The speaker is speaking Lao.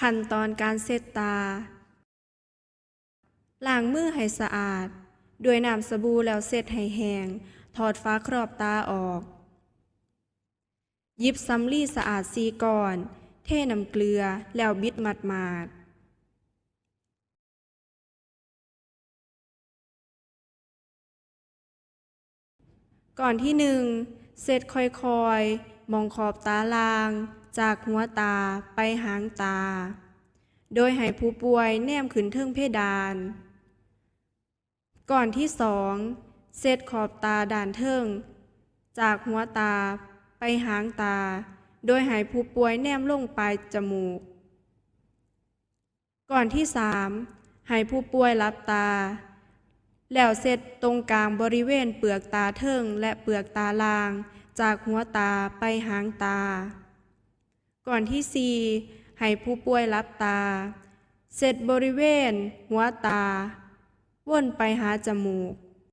ຂັ້ນຕອນການເຊັດຕາ. ລ້າງມືໃຫ້ສະອາດດ້ວຍນ້ຳສະບູ ແລ້ວເຊັດໃຫ້ແຫ້ງ, ຖອດຝາຄອບຕາອອກ. ຫຍິບສຳລີສະອາດສີ່ກ້ອນ, ເທນ້ຳເກືອ ແລ້ວບິດໝາດໆ. ກ້ອນທີໜຶ່ງ, ເຊັດຄ່ອຍໆ ໝ່ອງຂອບຕາລ່າງ ຈາກຫົວຕາໄປຫາງຕາ ໂດຍໃຫ້ຜູ້ປ່ວຍແນມຂຶ້ນເທິງເພດານ. ກ້ອນທີສອງ, ເຊັດຂອບຕາດ້ານເທິງ ຈາກຫົວຕາໄປຫາງຕາ ໂດຍໃຫ້ຜູ້ປ່ວຍແນມລົງປາຍຈະມູກ. ກ້ອນທີສາມ, ໃຫ້ຜູ້ປ່ວຍຫຼັບຕາ ແລ້ວເຊັດຕົງກາງບໍລິເວນເປືອກຕາເທິງ ແລະ ເປືອກຕາລ່າງ ຈາກຫົວຕາໄປຫາງຕາ. ກ້ອນທີສີ່, ໃຫ້ຜູ້ປ່ວຍຫຼັບຕາ ເຊັດບໍລິເວນຫົວຕາ ວົນໄປຫາຈະມູກ.